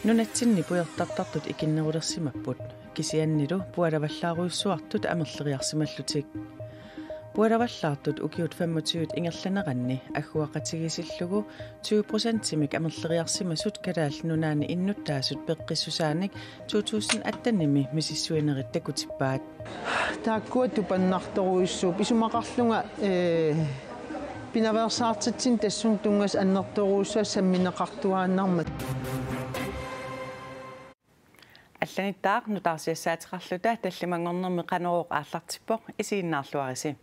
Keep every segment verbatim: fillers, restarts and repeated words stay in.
Nunatsinni pujortartartut ikinnerulersimapput, kisiannilu pualavallaarujussuartut amerleriarsimallutik. Pualavallaartut ukiut femogtyve ingerlaneranni agguaqatigiissillugu tyve procentimik amerleriarsimasut Kalaallit Nunaanni innuttaasut peqqissusaanik to tusind attenimi misissuinerit takutippaat. Taakkua tupannartorujussuupput isumaqarlunga, ee, pinaveersaartitsineq tassunga tunngasut annertoorujussuaq sammineqartuaannarmat. Allanittaaq nutaarsiassaateqarluta tallimanngornermi Qanorooq aallartippoq, isiginnaarluarisi.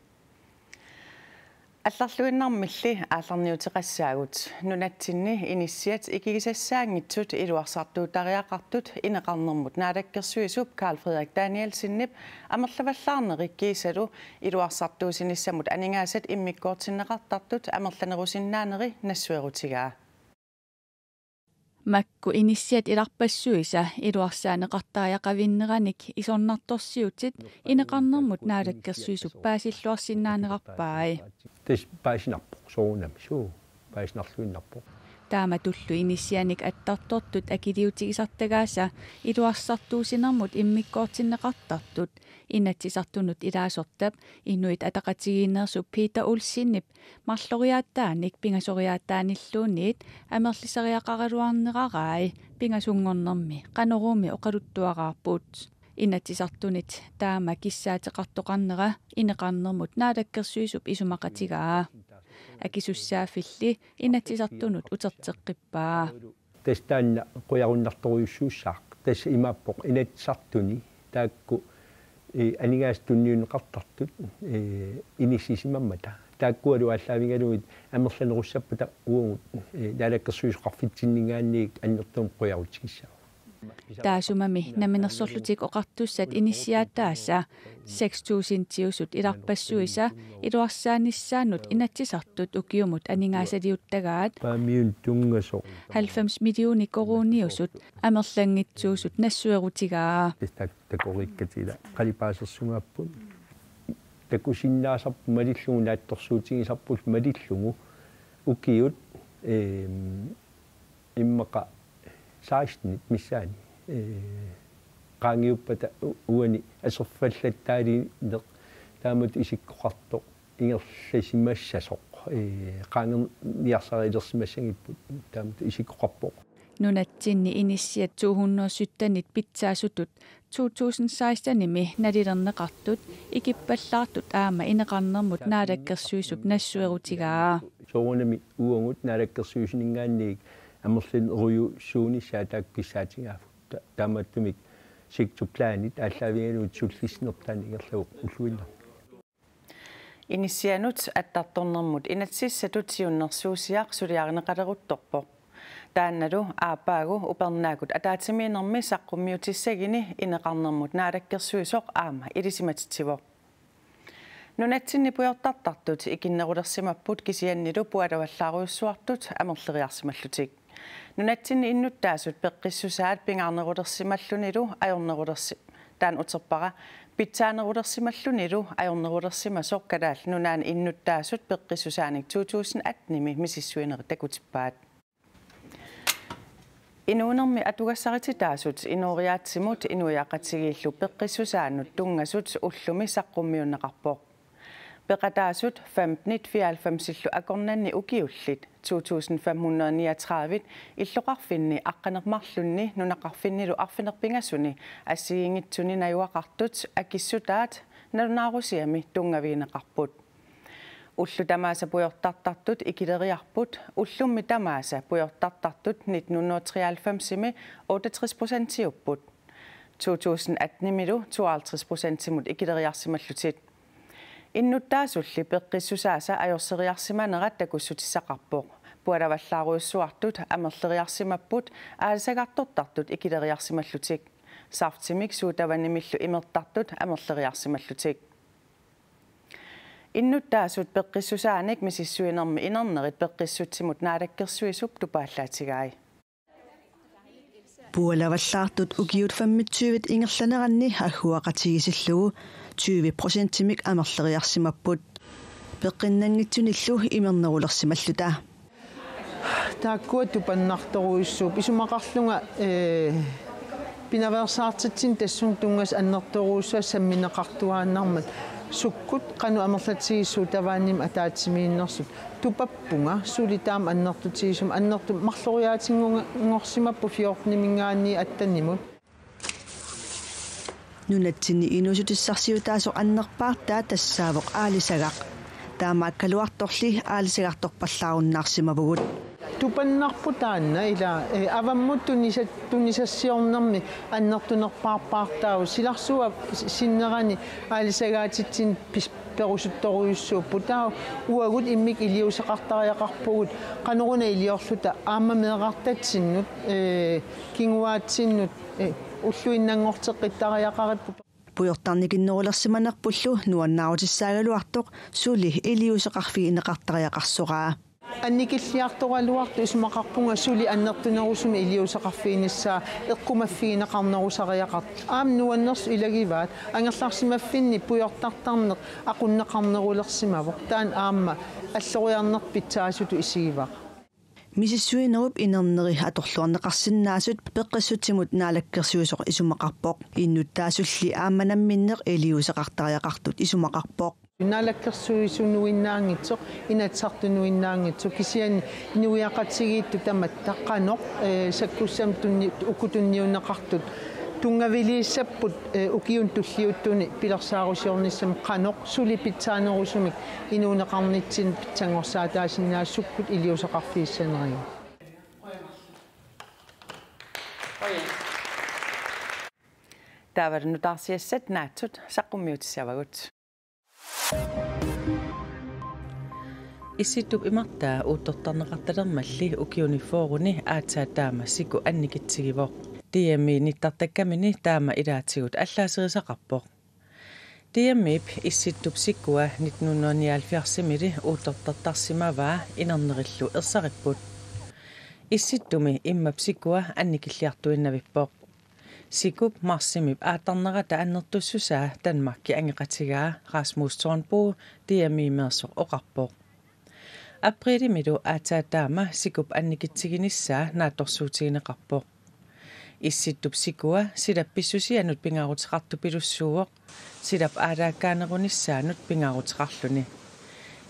Allarluinnarmilli aallarniuteqassaagut. Nunatsinni inissiat ikigisassaanngitsut iluarsartuutariaqartut ineqarnermut naalakkersuisup Karl-Frederik Danielsenip amerlavallaarneri kiisalu iluarsartuussinissamut aningaasat immikkoortinneqartartut amerlanerusinnaaneri nassuerutigaa. Makku inissiat ilarpassuisa iluarsaaneqartariaqavinneranik isornartorsiutit ineqarnermut naalakkersuisup paasilluarsinnaanerarpai. Tassa paasinarpoq, soorunami suu. Paasinarluinnarpoq. Taamatullu inissianik attartortut akiliutigisartagaasa iluarsartuussinermut immikkoortinneqartartut Inatsisartunut ilaasortap Inuit Ataqatigiinneersup Peter Olsenip marloriaataanik pingasoriaataanilluunniit amerlisariaqaraluarnerarai pingasunngornermi Qanoruumi oqaluttuaraarput. Inatsisartunit taama kissaateqartoqarnera ineqarnermut naalakkersuisup isumaqatigaa. Akisussaaffilli Inatsisartunut uterteqqippaa. Tassa taanna qujarunnartorujussuussaaq. Tassa imaappoq Inatsisartuni taakku, ee, aningaasat tunniunneqartartut, ee, inissisimammata. Taakkualu aallaavigalugit amerlanerussappata uagut, ee, naalakkersuisoqarfitsinninngaanniit annertuumik qujarutigissaaq. Taassumami Namminersorlutik Oqartussat inissiaataasa seks tusindiusut ilarpassuisa iluarsaanissaannut Inatsisartut ukiumut aningaasaliuttagaat Paamiunut tunngasoq. Halvfems millioner koruuniusut amerlanngitsuusut nassuerutigaa. Tak-, takoriikkatit ila qalipaasersugaapput. Takusinnaasarput malillugu, naatsorsuutigisarput malillugu. Ukiut, eem, immaqa sekstenit missaanni, ee, qaangiuppata u-, uani aserfallattaaliineq taamatut isikkoqartoq ingerlasimassasoq, ee, qaangerniarsarilersimassagipput taamatut isikkoqarpoq. Nunatsinni inissiat to hundrede syttenit pitsaasutut to tusind sekstenimi nalilerneqartut ikippallaartut aamma ineqarnermut naalakkersuisup nassuerutigaa. Soorunami uagut naalakkersuisuninngaanniit amerlanerujussuunissaa taakku kissaatigaavut. Ta-, taamaattumik sektorplanit aallaavigalugit sullissinertaanni ingerlavoq ulluinnarni. Inissianut attartornermut inatsisissatut siunnersuusiaq suliarineqaleruttorpoq. Taannalu aappaagu upernaakkut ataatsimiinnermi saqqummiutissagini ineqarnermut naalakkersuisoq aamma ilisimatitsivoq. Nunatsinni pujortartartut ikinnerulersimapput kisiannilu pualavallaarujussuartut amerleriarsimallutik. Nunatsinni innuttaasut peqqissusaat pingaarnerulersimallunilu ajornerulersi-, taanna uterpara, pitsaanerulersimallunilu ajornerulersimasoq Kalaallit Nunaanni innuttaasut peqqissusaanik to tusind attenimi misissuinerit takutippaat. Inuunermi atugassarititaasut inooriaatsimut inuiaqatigiillu peqqissusaannut tunngasut ullumi saqqummiunneqarpoq. Peqataasut femtenit fireoghalvfemsillu akornanni ukiullit to tusind fem hundrede niogtredive illoqarfinni aqqaneq-marlunni nunaqarfinnilu arfineq-pingasuni assigiinngitsuni najugaqartut akissutaat nalunaarusiami tunngavigineqarput. Ullut tamaasa pujortartartut ikileriarput, ullummi tamaasa pujortartartut nitten hundrede treoghalvfemsimi otteogtres procentiupput. To tusind attenimilu tooghalvtreds procentimut ikileriarsimallutik. Innuttaasulli peqqissusaasa ajorseriarsimanerat takussutissaqarpoq. Pualavallaarujussuartut amerleriarsimapput aalisagartortartut ikileriarsimallutik. Saftimik sodavandimillu imertartut amerleriarsimallutik. Innuttaasut peqqissusaanik misissuinermi inernerit peqqissutsimut naalakkersuisup tupaallaatigai. Pualavallaartut ukiut femogtyve ingerlaneranni agguaqatigiissillugu tyve procentimik amerleriarsimapput. Peqqinnanngitsunillu imernerulersimalluta. Taakkua tupannartorujussuupput, isumaqarlunga, ee, pinaveersaartitsineq tassunga tunngasut annertoorujussuaq sammineqartuaannarmat, sukkut qanoq amerlatigisut suut tavaanimik ataatsimiinnersut. Tupappunga suli taama annertutigisumik, annertuumik marloriaatinngorsimapput fjorteniminngaanniit attenimut. Nunatsinni inuussutissarsiutaasoq annerpaartaa tassaavoq aalisagaq. Taamaakkaluartorli aalisagartorpallaarunnaarsimavugut. Tupannarpoq taanna ila, ee, avammut tunisa-, tunisassiornermi annertunerpaarpaartaavoq, silarsuaq sinnerani aalisagaatitsineq pis-, perusuttorujussuupput. Taava uagut immikkut iliuuseqartariaqarpugut, qanoruna iliorluta aamma meerartatsinnut, ee, kinguaatsinnut, ee, ulluinnanngorteqqittariaqaripput. Pujortarnikinnerulersimanerpullu nuannaarutissaagaluartoq suli iliuuseqarfigineqartariaqarsoraa. Annikilliartoraluartoq isumaqarpunga suli annertunerusumik iliuuseqarfiginissaa eqqumaffigineqarnerusariaqartoq. Aamma nuannersut ilagivaat, angerlarsimaffinni pujortartarneq aqunneqarnerulersimavoq. Taanna aamma alloriarneq pitsaasutut isigivara. Misissuinerup inerneri atorluarneqarsinnaasut peqqissutsimut naalakkersuisoq isumaqarpoq. Innuttaasulli aamma namminneq iliuuseqartariaqartut isumaqarpoq. Naalakkersuisunuinnaanngitsoq, Inatsisartunuinnaanngitsoq, kisianni inuiaqatigiittut tamatta qanoq, ee, sakkussamik tunni-, uku tunniunneqartut tunngaviliissapput, ee, ukiuni tulliuttuni pilersaarusiornissamut qanoq suli pitsaanerusumik inuuneqarnitsinni pitsanngorsaataasinnaasut sukkut iliuuseqarfigissaneriga. Taavalu nutaarsiassat naatsut saqqummiutissavagut. Issittup imartaa uuttortarneqartalermalli ukiuni fyrreni aatsaat taama siku annikitsigivoq. D M I nittartakkamini taama ilaatigut allaaserisaqarpoq. D M I-p Issittup sikua nitten hundrede nioghalvfjerds-imili uuttortartarsimavaa inernerillu ersaripput. Issittumi immap sikua annikilliartuinnavippoq. Sikup marsimi aattarnerata annertussusaa Danmarki angeqatigaa Rasmus Thornbo D M I-meersoq oqarpoq. Aprilimilu aatsaat taama sikup annikitsiginissaa naatsorsuutigineqarpoq. Issittup sikua silap pissusianut pingaaruteqartupilussuuvoq, silap aalaakkaanerunissaanut pingaaruteqarluni.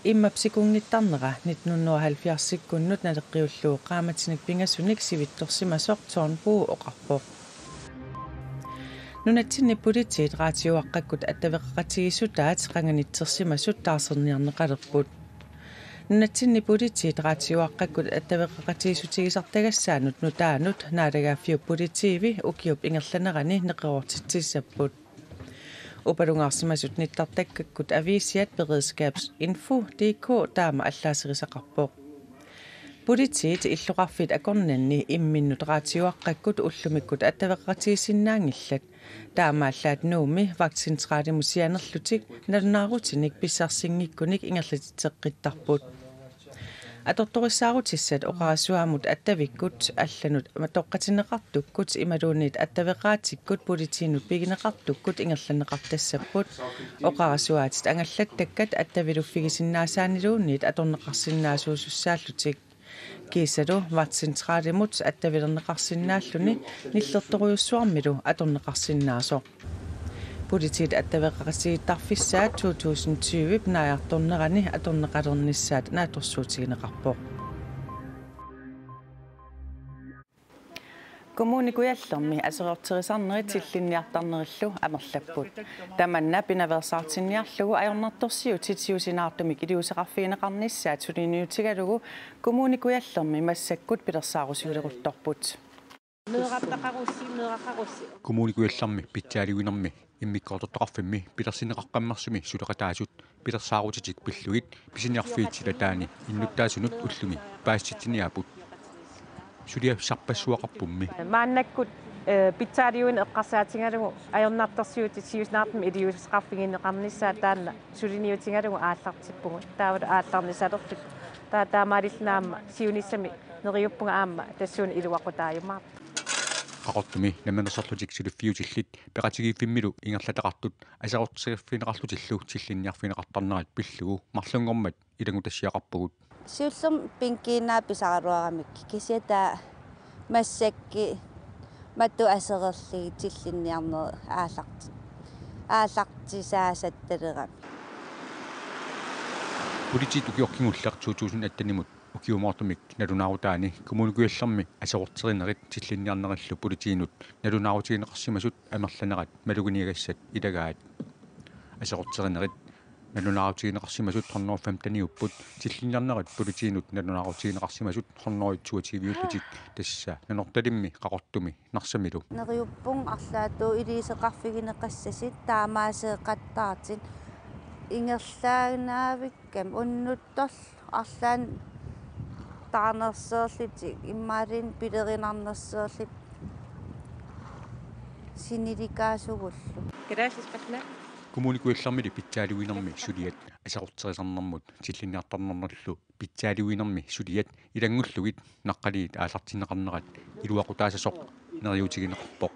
Immap sikunngittarnera nitten hundrede og halvfjerds-ikkunnut naleqqiullugu qaamatinik pingasunik sivitsorsimasoq Thornbo oqarpoq. Nunatsinni politiit raatiuaqqakkut attaveqaqatigiissutaat qanganitsersimasut taarserniarneqalerput. Nunatsinni politiit raatiuaqqakkut attaveqaqatigiissutigisartagassaanut nutaanut naalagaaffiup politiivi ukiup ingerlanerani neqeroortitsissapput. Upalungaarsimasut nittartakkakkut aviisiat Beredskabsinfo D K taama allaaserisaqarpoq. Politiit illoqarfiit akornanni imminnut raatiuaqqakkut ullumikkut attaveqaqatigiissinnaanngillat. Taamaallaat Nuummi vagtcentralimut sianerlutik nalunaarutinik pissarsinngikkunik ingerlatitseqqittarput. Atortorissaarutissat oqarasuaamut attavikkut allanut matoqqatinneqartukkut imaluunniit attaveqaatikkut politiinut pigineqartukkut ingerlanneqartassapput. Oqarasuaatit angallattakkat attaviluffigisinnaasaanniluunniit atorneqarsinnaasuusussaallutik. Kiisalu vagtcentralimut attavilerneqarsinnaalluni nillertorujussuarmilu atorneqarsinnaasoq. Politiit attaveqaqatigiittarfissaat to tusind tyve naajartornerani atorneqalernissaat naatsorsuutigineqarpoq. Kommune Kujallermi aseriorterisarnerit tillinniartarnerillu amerlapput. Tamanna pinaveersaartinniarlugu ajornartorsiutit siusinaartumik iliuuseqarfigineqarnissaat suliniutigalugu Kommune Kujallermi massakkut pilersaarusiuleruttorput. Meerartaqarussi, meeraqarussi. Kommune Kujallermi pitsaaliuinermi immikkoortortaqarfimmi pilersinneqaqqammersumi suleqataasut pilersaarutitik pillugit pisiniarfiit silataani innuttaasunut ullumi paasitsitsiniaapput. Suliassarpassuaqarpummi. Maannakkut, eh, pitsaaliuineq eqqarsaatigalugu ajornartorsiutit siusinaartumik iliuuseqarfigineqarnissaat taanna suliniutigalugu aallartippugut. Taavalu aallarnisalerlutik. Taava taamaalilluni aamma siunissami neriuppunga aamma tassuuna iluaqutaajumaarpoq. Qaqortumi Namminersorlutik Suliffiutillit Peqatigiiffimmilu ingerlataqartut aseriorteriffigineqarlutillu tillinniarfigineqartarnerat pillugu marlunngormat ilanngutassiaqarpugut. Siullermik pinkiinnaat pisaraluaramik kisianni taava massakkut matu asererlugit tillinniarnerit aallarti-, aallartisaasattalerammik. Politiit ukioq kingulleq to tusind atten-imut ukiumoortumik nalunaarutaanni Kommune Kujallermi aserorterinerit tillinniarnerillu politiinut nalunaarutigineqarsimasut amerlanerat maluginiagassat ilagaat. Aserorterinerit nalunaarutigineqarsimasut hundrede og femten-iupput, tillinniarnerit politiinut nalunaarutigineqarsimasut hundrede og toogtyve-ullutik, tassa Nanortalimmi, Qaqortumi Narsamilu. Neriuppunga arlaatigut iliuuseqarfigineqassasut taamaaseeqattaartut ingerlaannaavikkami unnuttorlu arlaannik taarnerseerlutik imaluunniit pilerinarnerseerlutik sinilikaasugullu. Gracias, Pahla. Kommune Kujallermili pitsaaliuinermi suliat aserorterisarnermut tillinniartarnermullu pitsaaliuinermi suliat ilanngullugit naqqaniit aallartinneqarnerat iluaqutaassasoq neriuutigineqarpoq.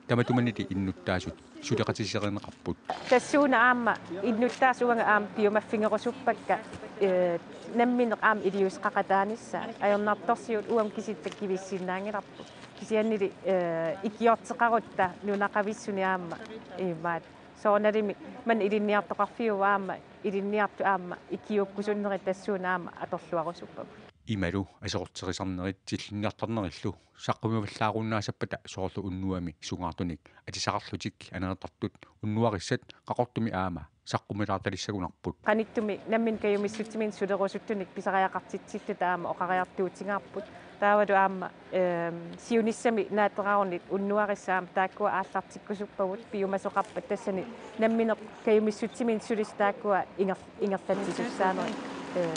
Tamatumanili innuttaasut suleqatiserineqarput. Tassuuna aamma innuttaasut uanga aamma piumaffigerusuppakka, ee, namminneq aamma iliuuseqaqataanissaat. Ajornartorsiut uanga kisitta kivissinnaanngilarput. Kisiannili, ee, ikiorteqarutta nunaqavissuni aamma imaat. Soorunalimi maani ilinniartoqarfiuvoq aamma ilinniartut aamma ikiuukkusunnerit tassuuna aamma atorluarusuppagut. Imalu aserorterisarnerit tillinniartarnerillu saqqummivallaarunnaassappata soorlu unnuami sungaartunik atisaqarlutik aneertartut unnuarissat Qaqortumi aamma saqqummilaartalissagunarput. Qanittumi namminneq kajumissutsiminnik sulerusuttunik pisariaqartitsillutalu aamma oqariartuutigaarput. Taavalu aamma, ehm, siunissami naaterarunit unnuarissat aamma taakkua aallartikkusuppagut piumasoqarpat tassani namminneq kajumissutsiminnik sulissat taakkua inger-, ingerlatsisussaanerit, ee,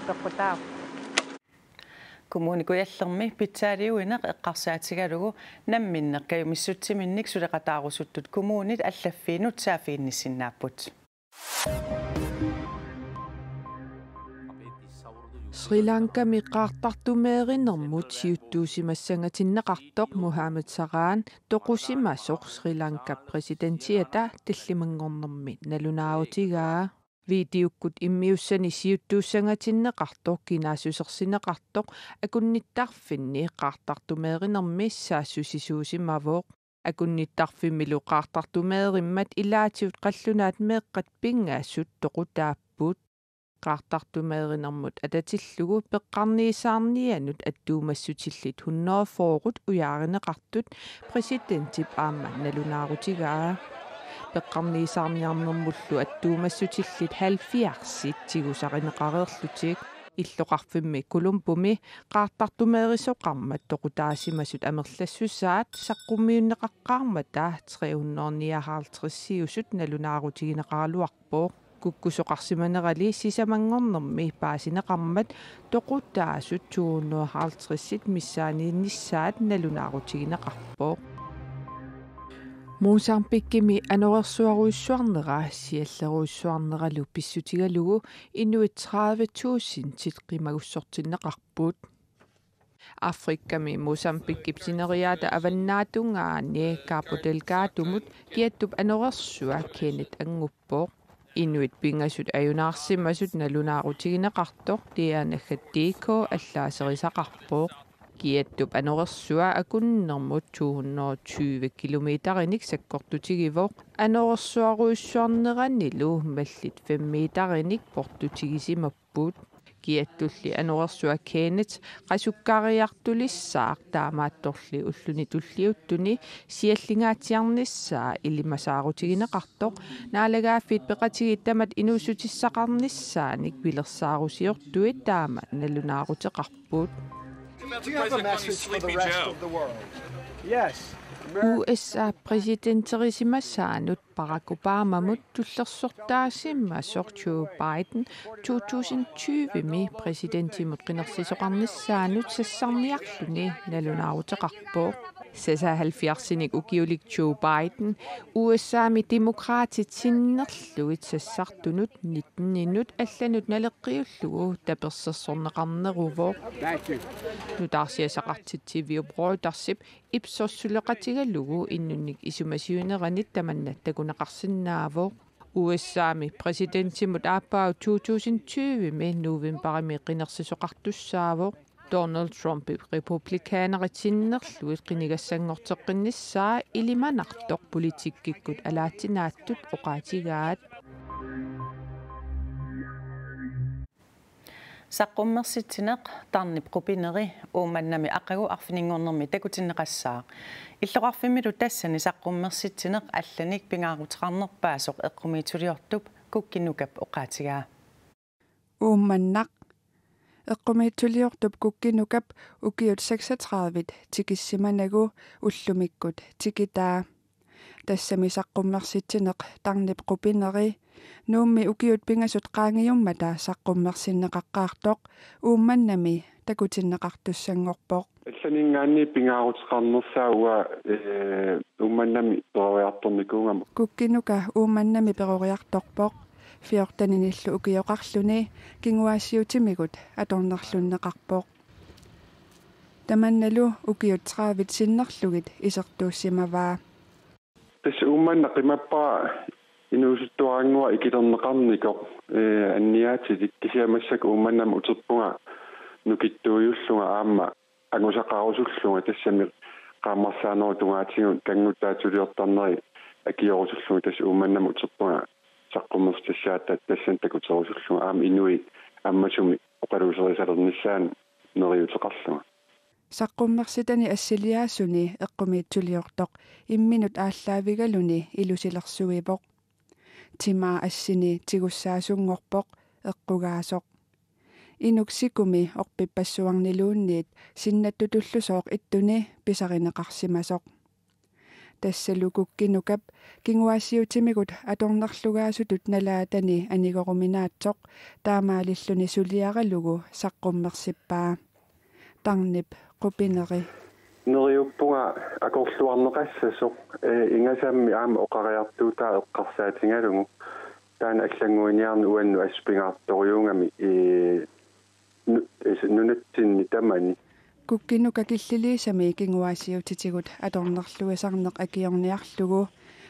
peqqutaavoq. Kommune Kujallermi pitsaaliuineq eqqarsaatigalugu namminneq kajumissutsiminnik suleqataarusuttut kommunit allaffiinut saaffiginnissinnaapput. Sri Lankami qaartartumeerinermut siuttuusimassangatinneqartoq Mohamed Saran toqusimasoq Sri Lankap præsidentiata tallimanngornermi nalunaarutigaa. Videokkut immiussani siuttuussangatinneqartoq kinaassusersineqartoq akunnittarfinni qaartartumeerinermi saassussisuusimavoq. Akunnittarfimmilu qaartartumeerimmat ilaatigut qallunaat meeqqat pingasut toqutaapput. Qaartartumeerinermut atatillugu peqqarniisaarnianut attuumassutillit hundrede fyrre ujaarineqartut præsidentip aamma nalunaarutigaa. Peqqarniisaarniarnermullu attuumassutillit halvfjerdsit tigusarineqareerlutik. Illoqarfimmi Colombumi qaartartumeerisoqarmat toqutaasimasut amerlassusaat saqqummiunneqaqqaarmata tre hundrede nioghalvtredsiusut nalunaarutigineqaraluarpoq. Kukkusoqarsimanerali sisamanngornermi paasineqarmat toqutaasut to hundrede halvtredsit missaaniinnissaat nalunaarutigineqarpoq. Mozambiqimi anorersuarujussuarnera siallerujussuarneralu pissutigalugu inuit tredive tusindit qimagussortinneqarput. Afrikami Mozambiqip sineriaata avannaatungaani Cabo Delgadomut kiattup anorersua Kenneth annguppoq. Inuit pingasut ajunaarsimasut nalunaarutigineqartoq Diana Gatiko allaaserisaqarpoq. Kiattup anorersua akunnermut to hundrede og tyve kilometerinik sakkortutigivoq. Anorersuarujussuarneranilu mallit fem meterinik portutigisimapput. Kiattulli anorersua Kenneth qasukkariartulissaaq, taamaattorli ulluni tulliuttuni siallingaatsiarnissaa ilimasaarutigineqartoq Naalagaaffiit Peqatigiit tamat inuussutissaqarnissaanik pilersaarusiortui taama nalunaaruteqarput. Do you have a message for the rest of the world? Yes. U S A præsidenterisimasaanut Barack Obamamut tullersortaasimasoq Joe Biden to tusind tyve-mi præsidentimut qinersisoqarnissaanut sassarniarluni nalunaaruteqarpoq. Seksoghalvfjerdsinik ukiulik Joe Biden, U S A-mi Demokraatit sinnerlugit sassartunut nitteninut allanut naleqqiullugu tapersersorneqarneruvoq. Thank you. Nutaarsiassaqartitsiviup Reutersip Ipsos suleqatigalugu innunnik isumasiuneranit tamanna takuneqarsinnaavoq. U S A-mi præsidentimut aappaagu to tusind tyve-mi novembarimi qinersisoqartussaavoq. Donald Trumpip republikanerit sinnerlugit qinigassanngorteqqinnissaa ilimanartoq politikkikkut alaatsinaattut oqaatigaat. Saqqummersitsineq tarnip qupineri Uummannami aqagu arfininngornermi takutinneqassaaq. Illoqarfimmilu tassani saqqummersitsineq allanik pingaaruteqarnerpaasoq eqqumiitsuliortup Kukki Nukap oqaatigaa. Uummannaq. Eqqumiitsuliortup Kukki Nukap ukiut seksogtredive tikissimanagu ullumikkut tikitaa. Tassami saqqummersitsineq tarnip qupineri Nuummi ukiut pingasut qaangiummata saqqummersinneqaqqaartoq Uummannami takutinneqartussanngorpoq. Allaninngaanniit pingaaruteqarnersaa uanga, ee, Uummannami peroriartornikuugama. Kukki Nuka Uummannami peroriartorpoq. Fjorteninillu ukioqarluni kinguaassiuutimigut atornerlunneqarpoq. Tamannalu ukiut tredive sinnerlugit isertuussimavaa. Tassa Uummannaq qimappara inuusuttuarannguaq ikilerneqarnikoq, ee, anniaatilik, kisianni massakkut Uummannamut uterpunga nukittuujullunga aamma angusaqarusullunga, tassami qaammarsaanerup tungaatigut kannguttaatsuliortarneri akiorusullunga, tassa Uummannamut uterpunga saqqummersitsissaata tassani takuterusullunga aamma inuit ammasumik oqaluuserisalernissaannut neriuuteqarlunga. Saqqummersitani assiliaasuni eqqumiitsuliortoq imminut aallaavigaluni ilusilersuivoq. Timaa assini tigussaasunngorpoq eqqugaasoq. Inuk sikumi orpippassuarniluunniit sinnattutullusooq ittuni pisarineqarsimasoq. Tassalu Kukki Nukap kinguaassiuutimigut atornerlugaasutut nalaatani anigoruminaatsoq taamaalilluni suliaralugu saqqummersippaa. Tarnip qupineri. Neriuppunga akorluarneqassasoq, ee, ingasammi aamma oqariartuutaa eqqarsaatigalugu. Taanna allannguiniarneq uannut assut pingaartorujuugami, ee, nu-, ee, nunatsinni tamani. Kukki Nuka killiliisami kinguaassiuutitigut atornerluisarneq akiorniarlugu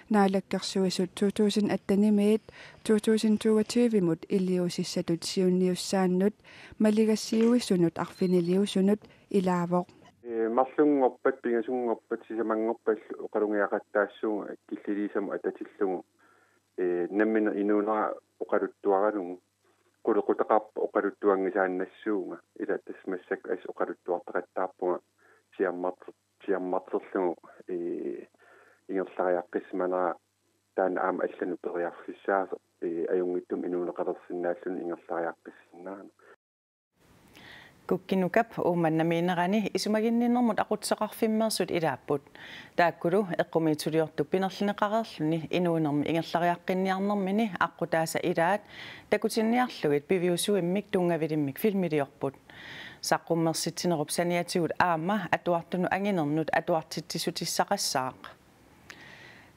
Naalakkersuisut to tusind attenimiit to tusind toogtyvemut iliuusissatut siunniussaannut maligassiuisunut arfiniliusunut ilaavoq. Ee, marlunngorpat, pingasunngorpat, sisamanngorpallu oqalugiaqattaassuunga killiliisamut atatillugu, ee, nammineq inuunera oqaluttuaralugu. Qulequtaqarpoq oqaluttuanngisaannassuunga. Ila tassa massakkut assut oqaluttuartaqattaarpunga siammarter-, siammarterlugu, ee, ingerlariaqqissimanera taanna aamma allanut periarfissaasoq, ee, ajunngitsumik inuuneqalersinnaalluni ingerlariaqqissinnaaneq. Kukki Nukap Uummannamiinnerani isumaginninnermut aqutsisoqarfimmeersut ilaapput. Taakkulu eqqumiitsuliortup pinerlineqareerluni inuunermi ingerlariaqqinniarnermini aqqutaasa ilaat takutinniarlugit piviusuimmik tunngavilimmik filmiliorput. Saqqummersitsinerup saniatigut aamma atuartunut anginernut atuartitsissutissaqassaaq.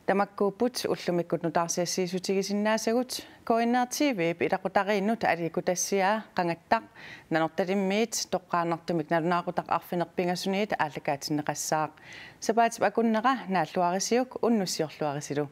Tamakkuupput ullumikkut nutaarsiassiissutigisinnaasavut. K N R T V-p ilaqutariinnut aliikkutassiaa Qangattaq Nanortalimmiit toqqaannartumik nalunaaqutaq arfineq-pingasuniit aallakaatinneqassaaq. Sapaatip akunnera naalluarisiuk, unnussiorluarisilu.